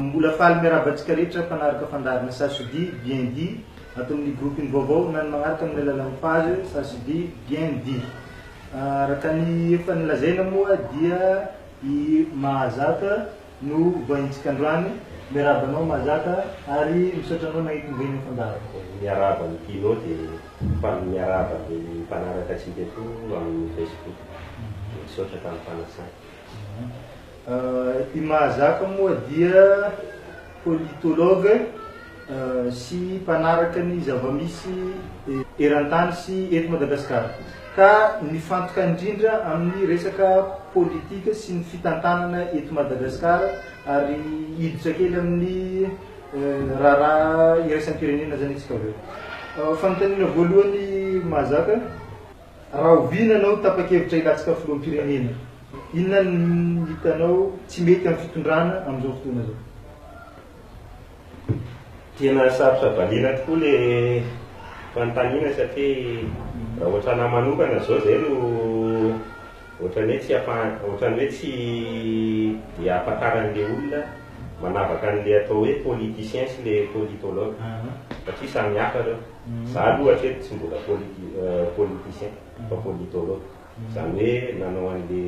Mbola faly miarahaba antsika rehetra mpanaraka fandaharana Ça se dit bien dit ato amin'ny groupe iny vaovao na ny magnaraka amin'ny alalan'ny page Ça se dit bien dit. Araka ny efa nolazaina moa dia i Mahazaka no vahintsika androany. Miarahaba anao Mahazaka ary misaotra anao nahita ny vahiny amin'ny fandaharana. Miarahaba an'i Pino dia faly miarahaba ny mpanaraka antsika koa amin'ny Facebook. Misaotra tamin'ny fanasana. I Mahazaka moa dia politologue sy mpanaraka ny zava-misy eran-tany sy eto Madagasikara ka nifantoka indrindra amin'ny resaka politika sy ny fitantanana eto Madagasikara ary hiditra kely amin'ny raharaha iraisam-pirenena zany isika avy eo. Fanontaniana voalohany Mahazaka, rahoviana ianao tapa-kevitra hilatsaka filoham-pirenena? Inona no hitanao tsy mety amin'ny fitondrana amin'izao fotoana izao? Tena sarotra valiana tokoa le fanontaniana satria raha ohatranahy manokana zao zay no ohatran'ny hoe tsy afa- ohatran'ny hoe tsy dia ahafantaran'le olona manavaka an'le atao hoe politicien sy le politologue satria samy hafa reo. Za aloha hatreto tsy mbola politi- politicien fa politologue. Izany hoe nanao an'le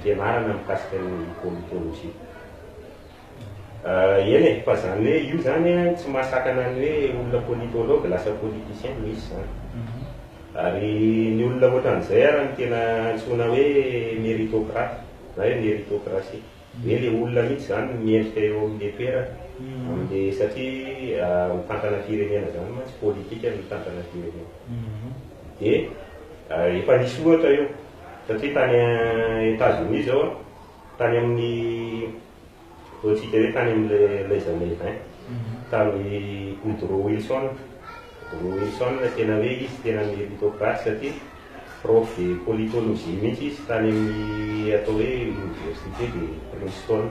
fianarana mikasika ny politologie. Eny e, fa izany hoe io izany tsy mahasakana ny hoe olona politologue lasa politicien, misy izany. Ary ny olona ohatran'izay ara no tena antsoina hoe meritocrate na hoe meritocratie. Hoe le olona mihitsy izany no miendrika eo amin'le toerana, amin'le satria mitantana firenena izany mantsy politika no mitantana firenena. Dia efa nisy ohatra io, satria tany Etazonia izao an, Tany amin'ny, ataontsika hoe tany amin'ny les années 20, tamin'i Woodrow Wilson. Woodrow Wilson tena hoe izy tena meritocrate satria prof de politologie mihitsy izy tany amin'ny atao hoe université de Princeton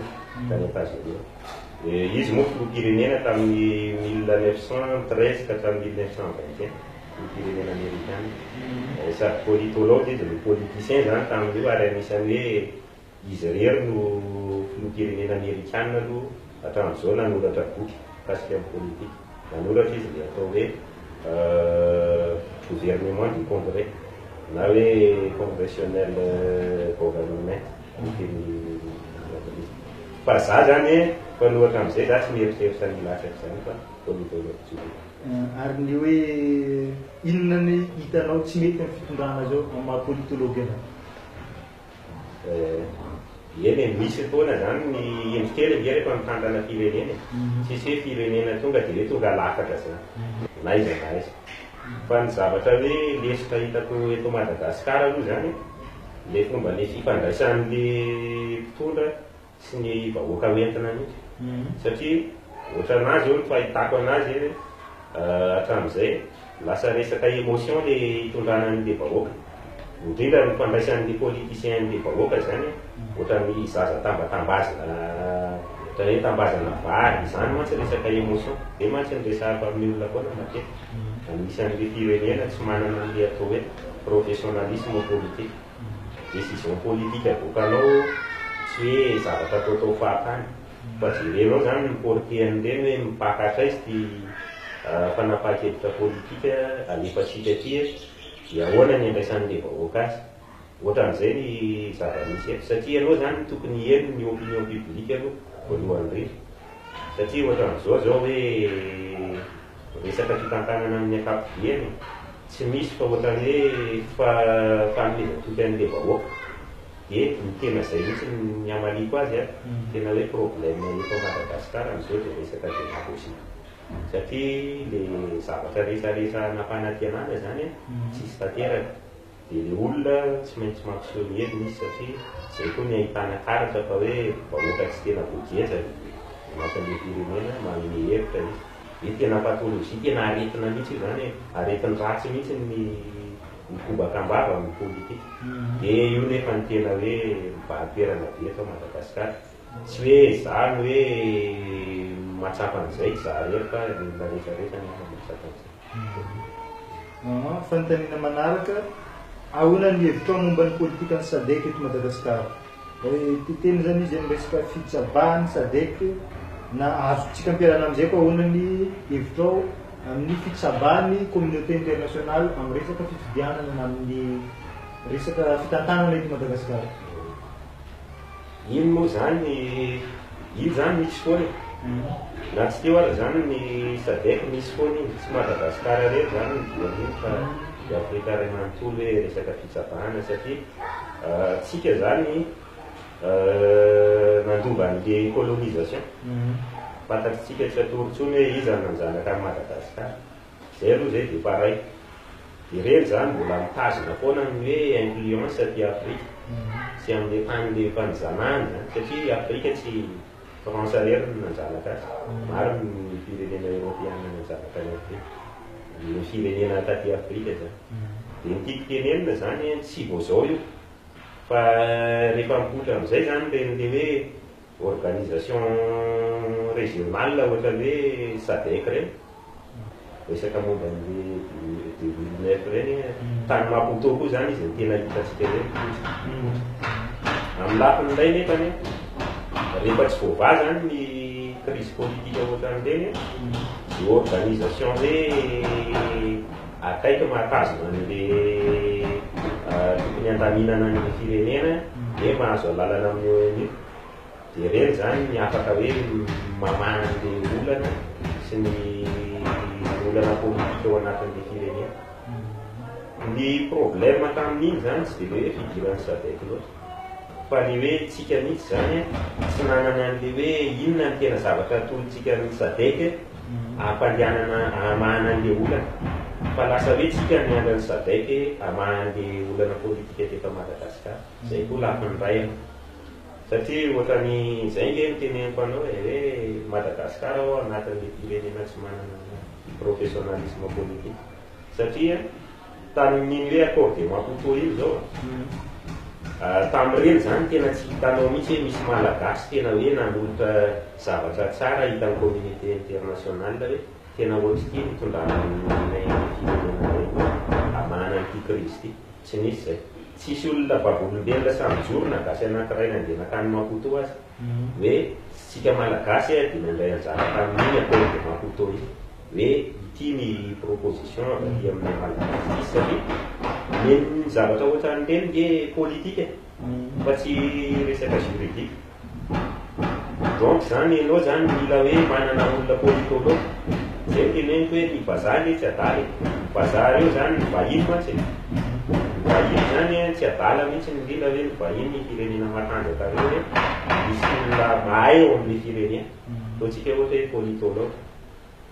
tany Etazonia. Izy moa filoham-pirenena tamin'ny 1913 ka hatramin'ny 1921, filoham-pirenena amerikana. Sady politologue izy no politicien izany tamin'io ary anisan'ny hoe Izy irery no filoham-pirenena amerikana aloha hatramin'izao nanoratra boky mikasika ny politika. Nanoratra izy ilay atao hoe Gouvernement du Congrès na hoe Congressional Government amin'ny teny anglisy. Fa za zany mpanohatra amin'izay za tsy mieritreritra ny hilatsaka izany fa politologue tsotra. Ary ny hoe inona ny hitanao tsy mety amin'ny fitondrana izao amin'ny maha politologue anao? Eny e, misy foana zany ny indro kely ange rehefa mitantana firenena e. Tsisy hoe firenena tonga dia hoe tonga lafatra zany, na aiza na aiza. Fa ny zavatra hoe lesoka hitako eto Madagasikara aloha zany, le fomba le fifandraisan'le mpitondra sy ny vahoaka hoentina mihitsy. Satria ohatran'ahy zao ny fahitako anazy hatramin'izay, lasa resaka émotion le hitondrana an'le vahoaka. Indrindra ny fandraisan'le politicien an'le vahoaka zany ohatran'ny zaza tambatambazina ohatran'ny hoe tambazana vary, izany mantsy resaka émotion. Zay mantsy no resahako amin'ny olona foana matetika. Anisan'le firenena tsy manana an'le atao hoe professionnalisme politique. Décision politique avoakanao tsy hoe zavatra ataotao fahatany fa jerenao zany ny portée an'ireny hoe mipaka hatraiza ity fanapahan-kevitra politique alefantsika ity dia ahoana ny andraisan'ilay vahoaka azy. Ohatran'izay ny zava-misy eto satria ianao zany tokony hiheno ny opinion publique aloha voalohany indrindra satria ohatran'izao zao hoe Resaka fitantanana amin'ny ankapobeny, tsy misy fa ohatran'ny hoe fanomezan-toky an'ilay vahoaka. Dia ny tena izay mihitsy ny hamaliako azy an, tena hoe problème eto Madagascar amin'izao dia resaka démagogie. Satria ilay zavatra rehetra rehetra nampanantenana izany an, tsisy tanteraka. Dia le olona tsy maintsy mampiseho ny heriny izy satria zay koa ny ahitana karatra fa hoe vahoaka tsy tena voageja ny anatin'le firenena manome hevitra izy. Hoe tena pathologie, tena aretina mihitsy io zany e, aretin-dratsy mihitsy ny mikobaka am-bava amin'ny politika. Dia io nefa ny tena hoe mibahan-toerana be eto Madagasikara. Tsy hoe za no hoe mahatsapa an'izay, tsy za irery fa ny olona rehetra rehetra angamba mahatsapa an'izay. Fanontaniana manaraka, ahoana ny hevitrao momba ny politikan'ny Sadec eto Madagasikara? Titeny zany izy amin'ny resaka fitsabahan'ny SADC, na azontsika ampiarahana amin'izay koa ahoana ny hevitrao amin'ny fitsabahan'ny communauté internationale amin'ny resaka fifidianana na amin'ny resaka fitantanana eto Madagasikara? Iny moa zany, iny zany misy foana e. Na tsy teo aza zany ny SADC, misy foana iny. Tsy Madagasikara irery zany no voan'iny fa i Afrika iray manontolo hoe resaka fitsabahana, satria tsika zany nandova an'le colonisation. Fantatritsika tsy atoro intsony hoe iza no nanjanaka an'i Madagasikara. Zay aloha zay dia efa ray. Dia ireny zany mbola mitazona foana ny hoe influence aty Afrika sy amin'le tany le efa nizanahany zany, satria Afrika tsy France irery no nanjanaka azy. Maro ny firenena eoropeana nanjanaka an'i Afrika, ny firenena taty Afrika zany. Dia ny tiako tenenina zany, tsy vao zao io, fa rehefa mipoitra amin'izay zany ireny le hoe organisation régionale ohatran'ny hoe SADC ireny, resaka momba an'le 2009 ireny, tany Maputo koa zany izy no tena hitantsika hoe mipoitra. Amin'ny lafiny iray nefany, rehefa tsy voavaha zany ny crise politique ohatran'ireny, ny organisation hoe akaiky mahatazona an'le tokony handaminana ny firenena, hoe mahazo alalana amin'ny ONU, dia ireny zany ny afaka hoe mamaha an'le olana sy ny olana politika ao anatin'le firenena. Ny problème tamin'iny zany tsy dia le hoe fidiran'ny SADC loatra, fa ny hoe tsika mihitsy zany tsy nanana an'le hoe inona ny tena zavatra atolotsika ny SADC hampandehanana hamahana an'le olana, fa lasa hoe tsika miandry ny SADC hamaha an'le olana politika teto Madagasikara. Zay koa lafiny iray aloha, satria ohatran'ny zay nge no teneniko anao e, hoe Madagasikara ao anatin'le firenena tsy manana professionnalisme politique, satria tamin'iny hoe accord de Maputo iny zao a, tamin'ireny zany tena tsy hitanao mihitsy hoe misy Malagasy tena hoe nanolotra zavatra tsara hitan'ny communauté internationale hoe tena ohatr'ity nitondrana ny firenena hamahana an'ity crise ity. Tsy nisy zay. Tsisy olona vavolombelona sahy mijoro na gasy anankiray nandeha nankany Maputo aza hoe tsika Malagasy dia nandray anjara tamin'iny accord de Maputo iny hoe ity ny proposition avy aty aminay Malagasy. Tsisy, satria ny zavatra ohatran'ireny nge politika fa tsy resaka juridique. Donc zany enao zany mila hoe manana olona politologue. Zay no teneniko hoe ny vazaha anie tsy adala e. Ny vazaha reo zany, ny vahiny mantsy e. Ny vahiny zany tsy adala mihitsy indrindra hoe ny vahiny firenena matanjaka reo hoe misy olona mahay ao amin'le firenena. Ataontsika ohatra hoe politologue.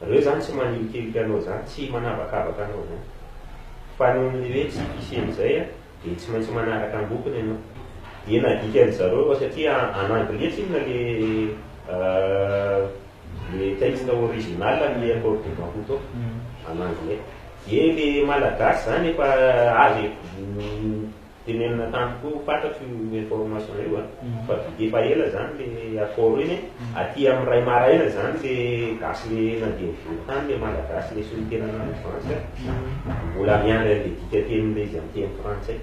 Reo zany tsy manilikilika anao zany, tsy manavakavaka anao zany. Fa noho ny hoe tsy fisian'izay dia tsy maintsy manaraka ambokony ianao. Dia nadikan-dry zareo fa satria en anglais tsinona le le texte original ny accord de Maputo en anglais. Dia le Malagasy zany efa azo e, tenenina tamiko koa, fantatro io information io a, fa vita efa ela zany le accord iny, aty amin'ny iray maraina zany le gasy le nandeha nivory tany, le Malagasy le solontena mouvance mbola miandry an'le dikatenin'le izy amin'ny teny frantsay.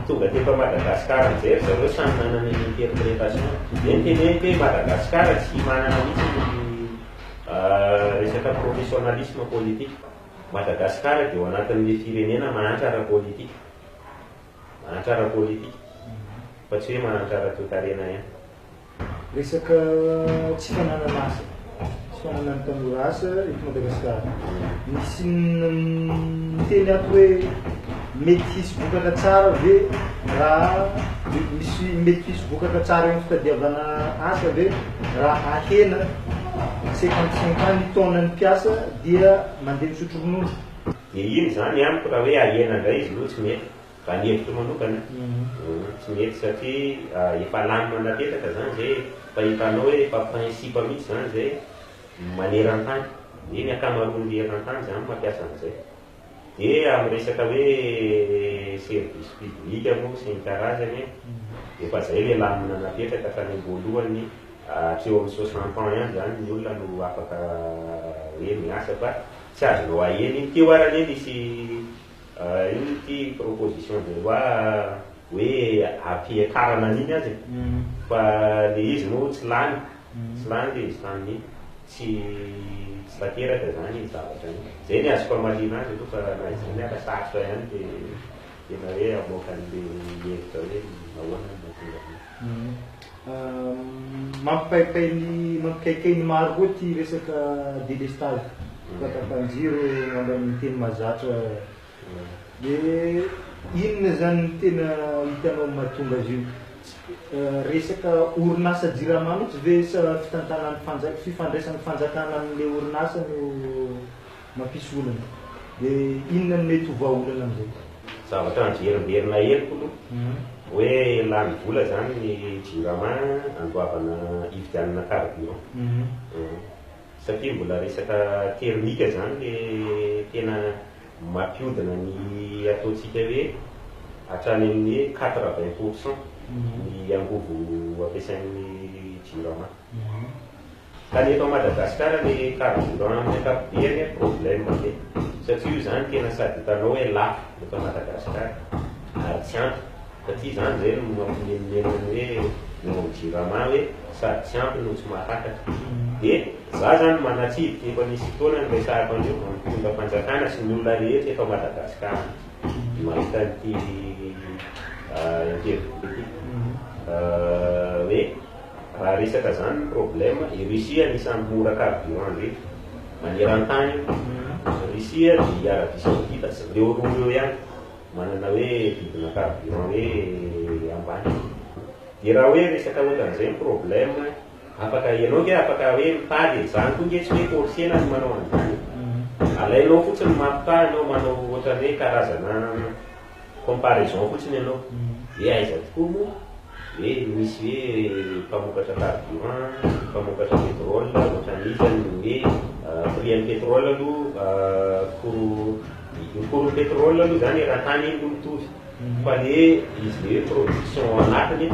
Tonga teto Madagascar amin'izay ry zareo samy nanana ny interprétation. Dia niteneniko hoe Madagascar tsy manana mihitsy ny resaka professionnalisme politique. Madagascar dia ao anatin'ilay firenena mahantra ara-politika. Mahantra ara-politika. Fa tsy hoe mahantra ara-toekarena ihany. Resaka tsy fananana asa, tsy fananan'ny tanora asa eto Madagasikara. Misy miteny ato hoe mety hisy vokatra tsara ve raha misy mety hisy vokatra tsara eo amin'ny fitadiavana asa ve raha ahena 55 ans ny taonan'ny mpiasa dia mandeha misotro ronono? Dia iny izany amiko raha hoe ahena indray izy aloha tsy mety. Raha ny hevitro manokana, tsy mety satria efa lamina napetraka zany zay, efa hitanao hoe efa principe mihitsy zany zay maneran-tany, hoe ny ankamaroan'ny eran-tany zany mampiasa an'izay. Dia amin'ny resaka hoe service public moa sy ny karazany, efa zay le lamina napetraka hatrany am-boalohany, hatreo amin'ny 60 ans ihany zany ny olona no afaka hoe miasa fa tsy azonao ahena iny. Teo ary anie nisy Inona ity proposition de loi hoe ampiakarana an'iny aza e. Fa le izy moa tsy lany, tsy lany le izy tamin'iny. Tsy tsy tanteraka zany iny zavatra iny. Zay ny azoko amaliana azy aloha fa na izany ara sarotra ihany le tena hoe hamoaka an'le hevitra hoe nahoana no nahatonga an'iny. Mampikaikay ny mampikaikay ny maro koa ity resaka délestage fahatapahan-jiro angamba ny teny mahazatra. Dia inona izany no tena hitanao mahatonga azy io? Resaka orinasa jirama mihitsy ve sa fitantanan'ny fanja- fifandraisan'ny fanjakana amin'ilay orinasa no mampisy olana? Dia inona no mety ho vahaolana amin'izay? Zavatra miverimberina henoko aloha hoe lany vola izany ny jirama andoavana hividianana carburant. Satria mbola resaka thermique izany le tena mampiodina ny ataontsika hoe hatrany amin'ny 80% ny angovo ampiasain'ny jirama. Ka ny eto Madagascar le carburant amin'ny ankapobeny problème be satria io zany tena sady hitanao hoe lafo eto Madagascar ary tsy ampy satria zany zay no mampimenomenona ny hoe eo amin'ny jirama hoe sady tsy ampy no tsy mahatakatra. De za zany manatsidika efa nisy fotoana niresahako an'io amin'ny mpitondra fanjakana sy ny olona rehetra eto Madagascar mahita an'ity interview ity hoe Raha resaka zany ny problème, i Russie anisan'ny mora carburant indrindra manerantany io, Russie dia i Arabie Saoudite, reo roa reo ihany manana hoe vidina carburant hoe ambany. Dia raha hoe resaka ohatran'izay ny problème, afaka ianao nge afaka hoe mitady e, zany koa nge tsy hoe forcer-na ny manao an'izany e, alainao fotsiny mampitaha ianao manao ohatran'ny hoe karazana Comparaison fotsiny ianao hoe aiza tokoa moa hoe misy hoe mpamokatra carburant, mpamokatra pétrole ohatran'iza ny hoe prix an'ny pétrole aloha cours ny cours ny pétrole aloha zany eran-tany iny aloha mitovy fa le izy le hoe production ao anatiny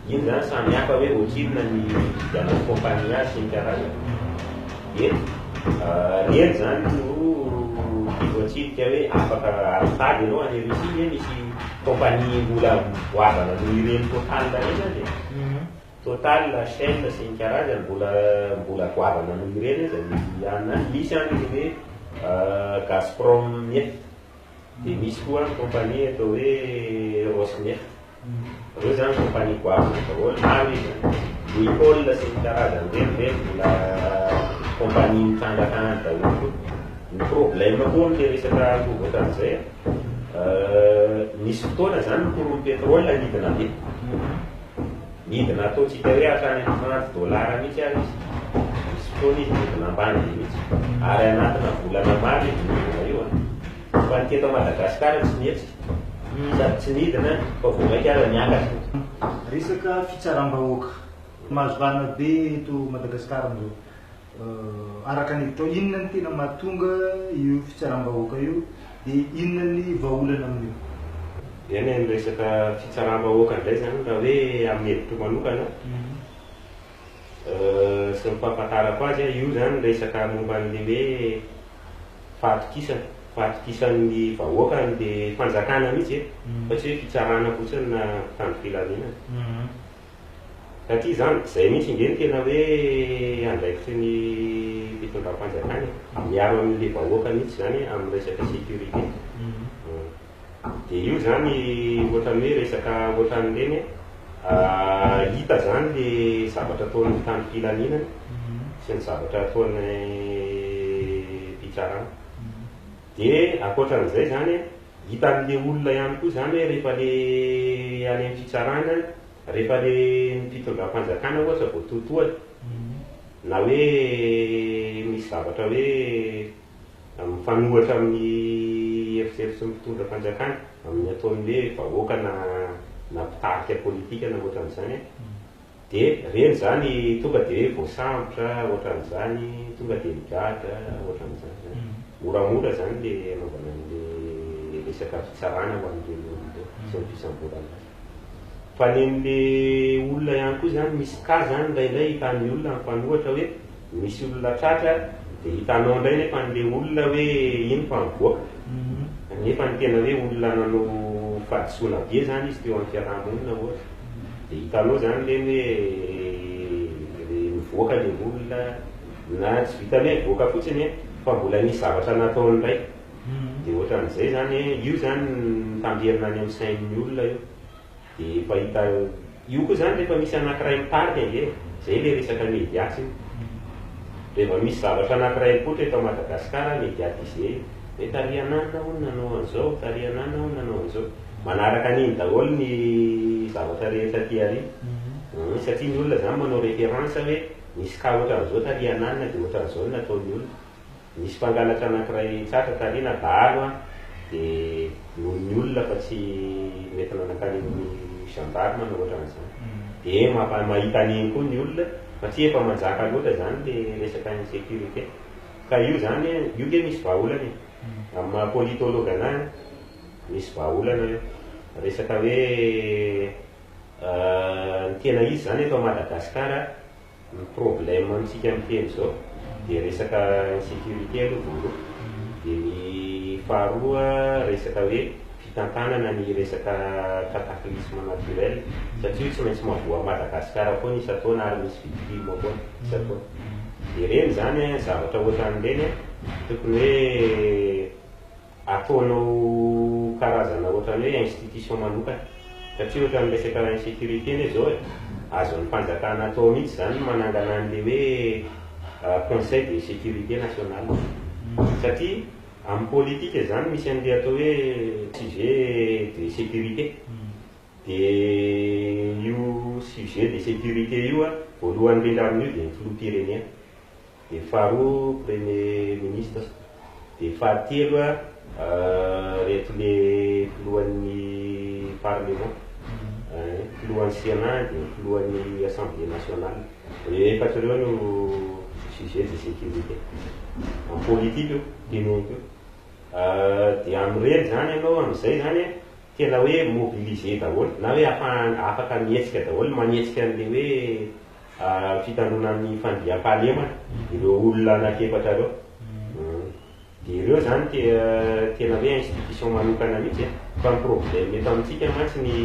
iny zany samy hafa hoe ohatrinona ny ividianan'ny compagnie azy sy ny karazany. Dia reny zany no tiako atsidika hoe afaka mitady ianao any Russie nge misy compagnie mbola goavana noho ireny Total ireny aza e. Total, Shell sy ny karazany mbola mbola goavana noho ireny aza ny anona any. Misy any ny hoe Gazprom Neft. Dia misy koa ny compagnie atao hoe Rosneft. Ireo izany compagnie goavana daholo, maro izy an. Lukoil sy ny karazany ireny ireny mbola compagnie mitrandraka any daholo koa. Ny problème koa amin'ilay resaka angovo ohatran'izay an, nisy fotoana izany ny cours-n'ny pétrole nidina be. Nidina ataontsika hoe hatrany amin'ny 30 dollars mihitsy ary izy. Nisy fotoana izy nidina ambany be mihitsy. Ary anatina volana maro izy nidina io an. Fa ny teto Madagasikara tsy nihetsika. Sady tsy nidina fa vao mainka aza niakatra. Resaka fitsaram-bahoaka. Mahazo vahana be eto Madagasikara amin'izao. Araka ny hevitrao, inona no tena mahatonga io fitsaram-bahoaka io dia inona ny vahaolana amin'io? Eny e, ny resaka fitsaram-bahoaka indray izany raha hoe amin'ny hevitro manokana sy ny fahafantarako azy, io izany resaka momba an'ilay hoe fahatokisana, fahatokisan'ny vahoaka an'ilay fanjakana mihitsy e, fa tsy hoe fitsarana fotsiny na mpitandro filaminana. Satria izany, izay mihitsy ange no tena hoe andraikitry ny fitondram-panjakana e, miaro an'ilay vahoaka mihitsy izany amin'ny resaka sécurité. Dia io izany ohatran'ny hoe resaka ohatran'ireny hita izany ilay zavatra ataon'ny mpitandro filaminana sy ny zavatra ataon'ny mpitsarana. Dia ankoatran'izay izany, hitan'ilay olona ihany koa izany hoe rehefa ilay any amin'ny fitsarana, rehefa ilay ny fitondram-panjakana ohatra vao totohany, na hoe misy zavatra hoe mifanohitra amin'ny eritreritry ny mpitondra fanjakana, amin'ny ataony hoe vahoaka na na mpitarika politika na ohatran'izany an, dia ireny izany tonga dia hoe voasambotra ohatran'izany, tonga dia migadra ohatran'izany izany. Moramora izany ilay anaovana an'ilay resaka fitsarana ho an'ireny olona ireny sy ny fisamborana azy. Fa nen'le olona ihany koa zany misy cas zany indraindray hitan'ny olona mifanohitra hoe misy olona tratra dia hitanao indray nefa an'le olona hoe iny fa mivoaka nefa ny tena hoe olona nanao fahadisoana be zany izy teo amin'ny fiaraha-monina ohatra. Dia hitanao zany ireny hoe nivoaka ilay olona na tsy vitan'ny hoe nivoaka fotsiny fa mbola nisy zavatra nataony indray. Dia ohatran'izay zany, io zany mitamberina any amin'ny sain'ny olona io. Dia efa hita, io koa zany rehefa misy anankiray mitarika ange, zay ilay resaka médias io. Rehefa misy zavatra anankiray mipoitra eto Madagasikara, médiatisé io. Hoe tary ananona hono nanao an'izao, tary ananona hono nanao an'izao. Manaraka an'iny daholo ny zavatra rehetra aty aoriana. Satria ny olona zany manao référence hoe nisy cas ohatran'izao tary ananona dia ohatran'izao no nataon'ny olona. Nisy mpangalatra anankiray tratra tary na dahalo an, dia noho ny olona fa tsy nentina nankany amin'ny gendarme na ohatran'izany. Dia mampa- mahita an'iny koa ny olona satria efa manjaka loatra izany ilay resaka insécurité. Ka io izany, io nge misy vahaolana e. Amin'ny maha politologue anah an, misy vahaolana io. Resaka hoe ny tena izy izany eto Madagasikara, Ny problème amintsika miteny izao dia resaka insécurité aloha voalohany, dia ny faharoa resaka hoe fitantanana ny resaka cataclysme naturel satria io tsy maintsy mahavoa an'i Madagasikara foana isan-taona ary misy victime foana isan-taona. Dia ireny izany zavatra ohatran'ireny tokony hoe Ataonao karazana ohatran'ny hoe institution manokana. Satria ohatran'ny resaka insécurité anie zao e, azon'ny fanjakana atao mihitsy zany ny manangana an'le hoe conseil de sécurité nationale. Satria amin'ny politika zany misy an'le atao hoe sujet de sécurité. Dia io sujet de sécurité io an, voalohany indrindra amin'io dia ny filoham-pirenena. Dia faharoa premier ministre, dia fahatelo reto le filohan'ny parlement, filohan'ny sénat dia filohan'ny assemblée nationale. Ireo efatra ireo no sujet de sécurité. En politique io, teneniko io. Dia amin'ireny izany ianao amin'izay izany tena hoe mobiliser daholo na hoe afaka mihetsika daholo, manetsika an'ilay hoe fitandroana ny fandriampahalemana ireo olona anankiefatra ireo. Dia ireo izany tena hoe institution manokana mihitsy e. Fa ny problème eto amintsika mantsy ny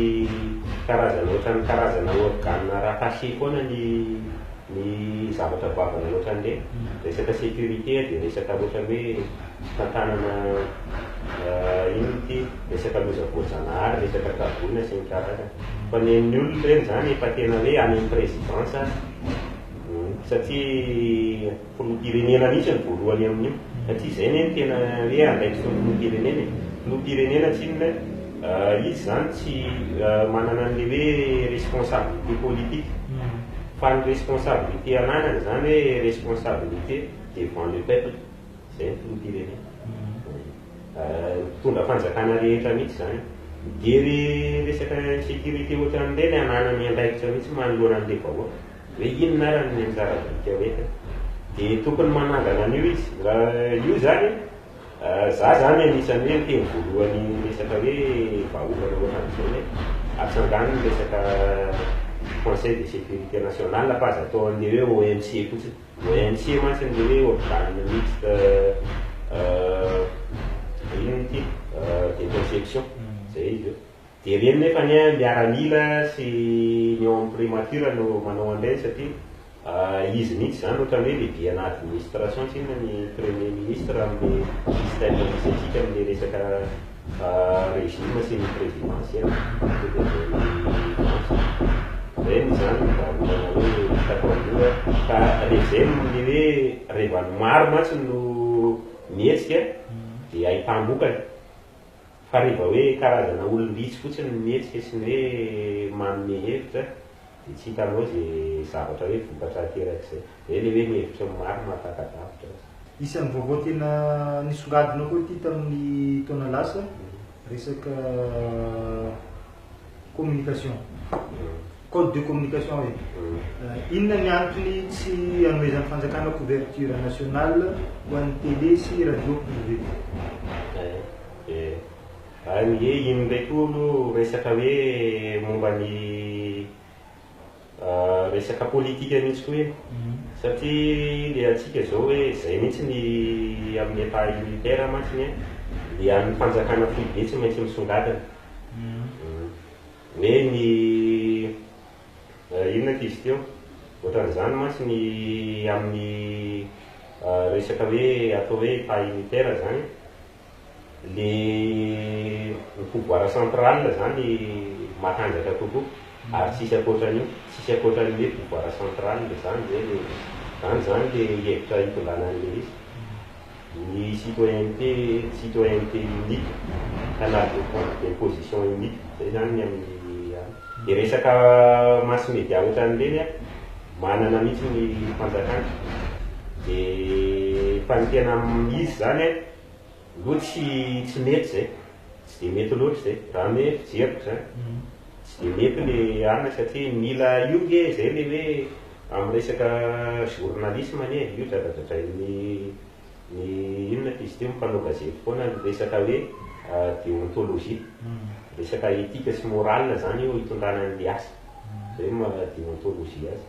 karazana ohatran'ny karazana organe rattaché foana ny ny zavatra goavana ohatran'ireny. Resaka sécurité dia resaka ohatran'ny hoe fitantanana inona ity, resaka loza voajanahary, resaka traboina sy ny karazany. Fa ny an'ny olona ireny izany efa tena hoe any amin'ny présidence ary satria filoham-pirenena mihitsy no voalohany amin'io. Satria izay anie no tena hoe andraikitry ny filoham-pirenena e. Filoham-pirenena tsinona izy izany tsy manana an'ilay hoe responsabilité politique. Fa ny responsabilité ananany izany hoe responsabilité devant le peuple. Izay ny filoham-pirenena. Mpitondra fanjakana rehetra mihitsy izany. Dia ry resaka insécurité ohatran'ireny ananany andraikitra mihitsy manoloana an'ilay vahoaka. Hoe inona ary ny anjara biriky hoentiny. Dia tokony manangana an'io izy. Raha io izany, za izany anisan'ny hoe niteny voalohany resaka hoe vahaolana ohatran'izao hoe atsangano ny resaka conseil de sécurité nationale fa aza atao an'ilay hoe OMC fotsiny. OMC mantsy ny hoe organe mixte inona ity de conception zay izy io. Dia ireny nefa anie miaramila sy ny ao amin'ny primature no manao an'ireny satria izy mihitsy izany ohatran'ny hoe lehibe ana administration tsinona ny premier ministre amin'ny système misy antsika amin'ny resaka Régime sy ny présidentiel mitovy amin'i France. Ireny izany no vahaolana hoe hitako aloha fa le zay le hoe reva ny maro mantsy no mihetsika dia ahitam-bokany fa reva hoe karazana olom-bitsy fotsiny no mihetsika sy ny hoe manome hevitra dia tsy hitanao ze zavatra hoe vokatra aterak'izay. Zay le hoe ny hevitry ny maro mahataka-davitra aza. Isan'ny vaovao tena nisongadina koa ity tamin'ny taona lasa, resaka communication, code de communication hoe inona ny antony tsy anomezan'ny fanjakana couverture nationale ho an'ny télé sy radio privé? Any hoe iny indray koa aloha resaka hoe momba ny Resaka politika mihitsy koa iny satria le antsika zao hoe zay mihitsy ny amin'ny état unitaire mantsy ny le an'ny fanjakana foibe tsy maintsy misongadina. Hoe ny inona ty izy teo? Ohatran'izany mantsy ny amin'ny resaka hoe atao hoe état unitaire zany, le ny pouvoir central zany matanjaka kokoa ary tsisy ankoatran'io, tsisy ankoatran'ny hoe pouvoir central zany zay le zany zany le hevitra hitondrana an'le izy. Ny citoyenneté, citoyenneté unique, canal de d'imposition unique, zay zany ny amin'ny any. De resaka mass media ohatran'ireny an, manana mihitsy ny fanjakana. De fa ny tena izy zany an, aloha tsy tsy mety zay, tsy de mety loatra zay, raha ny hoe fijeriko zany. Tsy de mety le anona satria mila io nge zay le hoe amin'ny resaka journalisme anie io dradradradrain'ny ny inona ty izy teo mpanao gazety foana ny resaka hoe déontologie, resaka éthique sy morale zany io hitondrana an'le asa, zay no maha déontologie azy.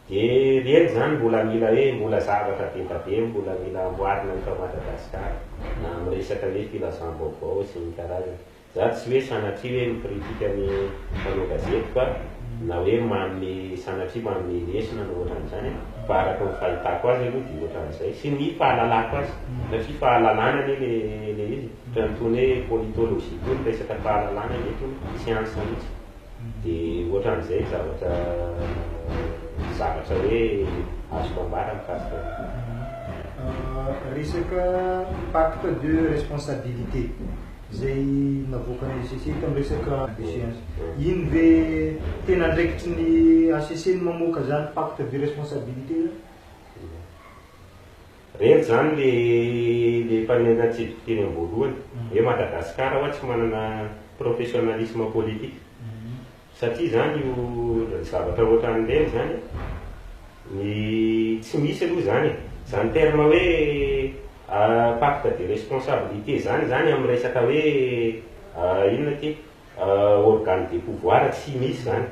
De reny zany mbola mila hoe mbola zavatra be da be mbola mila amboarina eto Madagasikara na amin'ny resaka hoe filazam-baovao sy ny karazany. Za tsy hoe sanatria hoe mi-critique ny mpanao gazety fa na hoe manome sanatria manome lesona na ohatran'izany fa araka ny fahitako azy aloha dia ohatran'izay sy ny fahalalako azy satria fahalalana anie le le izy ohatran'ny tony hoe politologie tony resaka fahalalana anie tony siansa mihitsy dia ohatran'izay ny zavatra zavatra hoe azoko ambara mikasika an'io. Resaka pacte de responsabilité. Izay navoakan'ny HCC tamin'ny resaka déchéance. Iny ve tena andraikitry ny HCC ny mamoaka izany pacte de responsabilité izany? Reny izany le le efa natsidiko teny am-boalohany hoe Madagascar hoa tsy manana professionnalisme politique. Satria izany io zavatra ohatran'ireny izany ny tsy misy aloha izany e. Izany terme hoe pacte de responsabilité izany izany amin'ny resaka hoe inona ity organe de pouvoir tsy misy izany.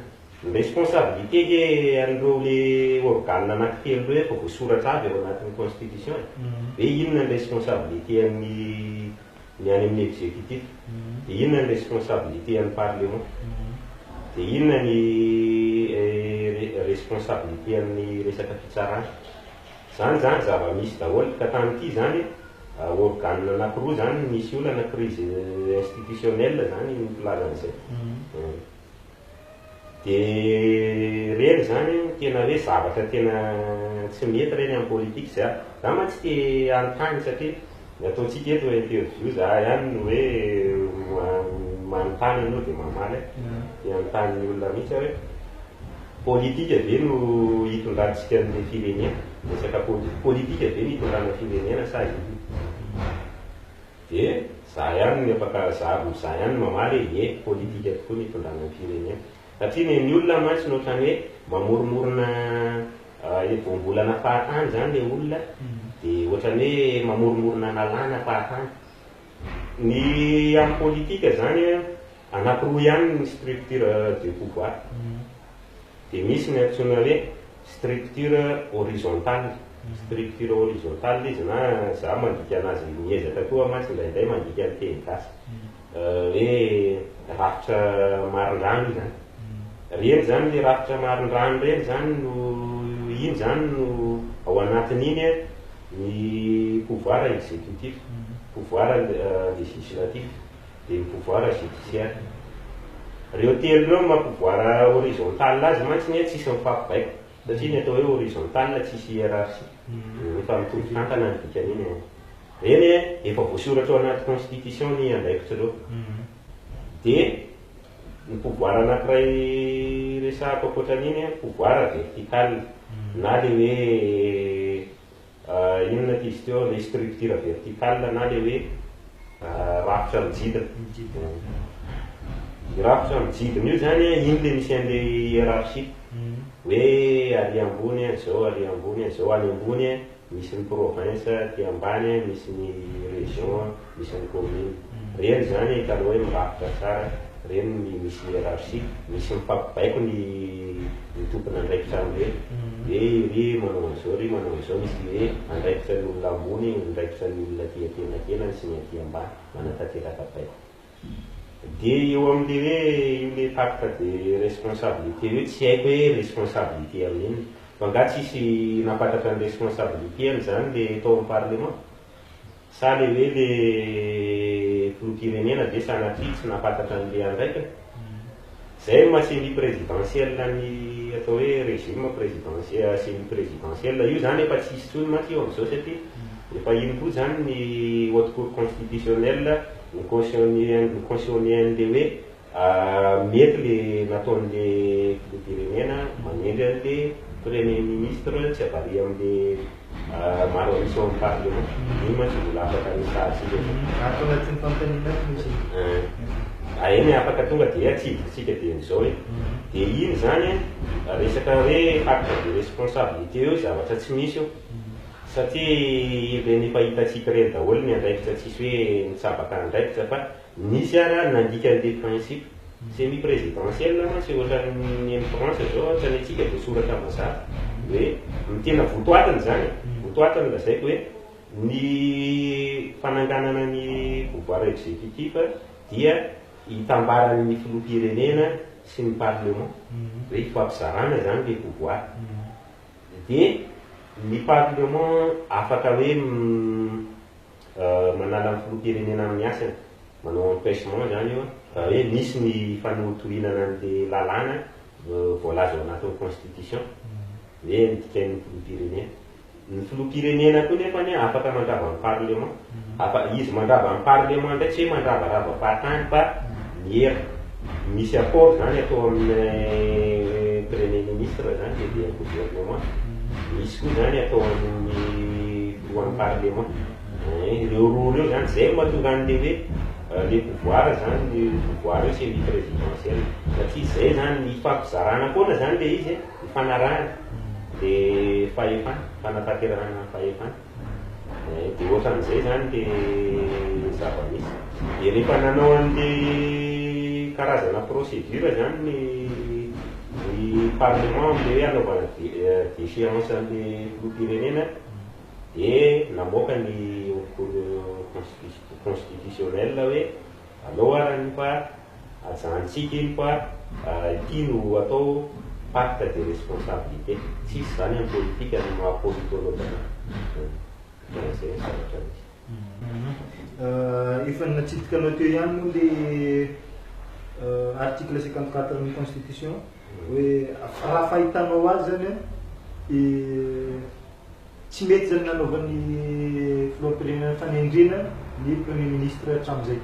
Ny responsabilité nge an'ireo le organe anankitelo ireo efa voasoratra avy ao anatin'ny constitution e. Hoe inona ny responsabilité an'ny ny any amin'ny executif, dia inona ny responsabilité an'ny parlement, dia inona ny responsabilité amin'ny resaka fitsarana. Izany izany zava-misy daholo ka tamin'ity izany organe anankiroa izany nisy olana, crise institutionnelle izany ny filaza an'izay. Dia ireny izany tena hoe zavatra tena tsy mety ireny amin'ny politika za. Za mantsy te hanontany satria ny ataontsika eto interview za ihany no hoe manontany ianao dia mamaly aho. Te hanontany ny olona mihitsy aho hoe politika ve no hitondrantsika ny firenena? Resaka politika ve no hitondrana firenena sa inona? Dia za ihany no afaka za za ihany no mamaly hoe ie, politika tokoa ny hitondrana ny firenena. Satria ny an'ny olona mantsy no ohatran'ny hoe mamoromorona voambolana fahatany izany ilay olona dia ohatran'ny hoe mamoromorona lalàna fahatany. Ny amin'ny politika izany an, anankiroa ihany ny structure de pouvoir. Dia misy ny antsoina hoe structure horizontale, structure horizontale izy na za mandika anazy miezaka koa mantsy indraindray mandika ny teny gasy hoe rafitra marindrano io zany. Reny zany le rafitra marindrano reny zany no iny zany no ao anatin'iny ny pouvoir exécutif, pouvoir législatif. dia ny pouvoir judiciaire. Ireo telo ireo ny maha pouvoir horizontal azy mantsy anie tsisy mifampibaiko satria ny atao hoe horizontal tsisy hiérarchie, efa mitovy tantana ny dikan'iny e. Ireny e, efa voasoratra ao anaty constitution ny andraikitr'ireo. Dia ny pouvoir anankiray resahako ankoatran'iny pouvoir vertical na le hoe Inona ity izy teo, ilay structure verticale na ilay hoe rafitra mijidina. Io rafitra mijidina io izany an, iny ilay misy an'ilay hiérarchie. Hoe ary ambony an, izao ary ambony an, izao any ambony an, misy ny province, aty ambany an, misy ny région, misy ny commune. Ireny izany hitanao hoe mirafitra tsara, ireny ny misy hiérarchie, misy mifampibaiko ny ny tompon'andraikitra amin'ireny. Hoe iry manao an'izao, iry manao an'izao, misy hoe andraikitra ny olona ambony, andraikitra ny olona aty antenatenany sy ny aty ambany, manatanteraka baiko. Dia eo amin'le hoe io le pacte de responsabilité io, tsy haiko hoe responsabilité amin'inona. Fa angaha tsisy nampantatra ny responsabilité-ny izany le tao amin'ny parlement? Sa le hoe le filoham-pirenena ve sanatria tsy nampantatra an'le andraikiny? Zay no maha semi-présidentiel ny atao hoe régime présidentiel, semi-présidentiel. Io zany efa tsy hisy intsony mantsy io amin'izao satria efa iny koa zany ny haute cour constitutionnelle ni-cautionner ni-cautionner an'le hoe mety le nataon'le filoham-pirenena manendry an'le premier ministre tsy avy ary amin'le maro an'isa ao amin'ny parlement. Iny mantsy mbola afaka resahantsika io. Ato anatin'ny fanontaniana ato misy. Eny afaka tonga dia atsidikitsika dieny izao e. Dia iny izany resaka hoe pacte de responsabilité io zavatra tsy misy io. Satria ireny efa hitantsika ireny daholo ny andraikitra, tsisy hoe nitsabaka andraikitra fa nisy ara nandika an'ilay principe. Semi présidentiel mantsy ohatran'ny any France zao, ohatran'ny antsika voasoratra mazava hoe ny tena votoatiny izany e, votoatiny lazaiko hoe ny fananganana ny pouvoir exécutif dia hitambaran'ny filoham-pirenena sy ny parlement, hoe hifampizarana izany le pouvoir. Dia ny parlement afaka hoe manala ny filoham-pirenena amin'ny asany, manao empêchement izany io, raha hoe misy ny fanohintohinana an'le lalàna voalaza ao anatin'ny constitution, hoe ny dikan'ny filoham-pirenena. Ny filoham-pirenena koa nefany afaka mandrava ny parlement. Afa, izy mandrava ny parlement indray tsy hoe mandravarava fahatany fa miera. Misy accord izany atao amin'ny premier ministre izany dia le gouvernement. Misy koa izany atao amin'ny filohan'ny parlement. Ireo roa ireo izany, izay no mahatonga an'le hoe le pouvoir izany, le pouvoir io semi présidentiel. Satria izay izany, ifampizarana foana izany le izy, ifanarahana le fahefana, fanatanterahana ny fahefana. Dia ohatran'izay izany le zava-misy. Dia rehefa nanao an'le karazana procédure izany ny ny parlement amin'le hoe hanaovana déchéance an'le filoham-pirenena dia namoaka ny haute cour constitutionnelle hoe aleo arany fa ajantsika iny fa ity no atao pacte de responsabilité. Tsisy izany amin'ny politika ny maha politologue anahy. Zay ny zavatra misy. Efa natsidika anao teo ihany moa le article 54 ny constitution hoe raha fahitanao azy zany tsy mety zany nanaovan'ny filoham-pirenena fanendrena ny premier ministre hatramin'izay.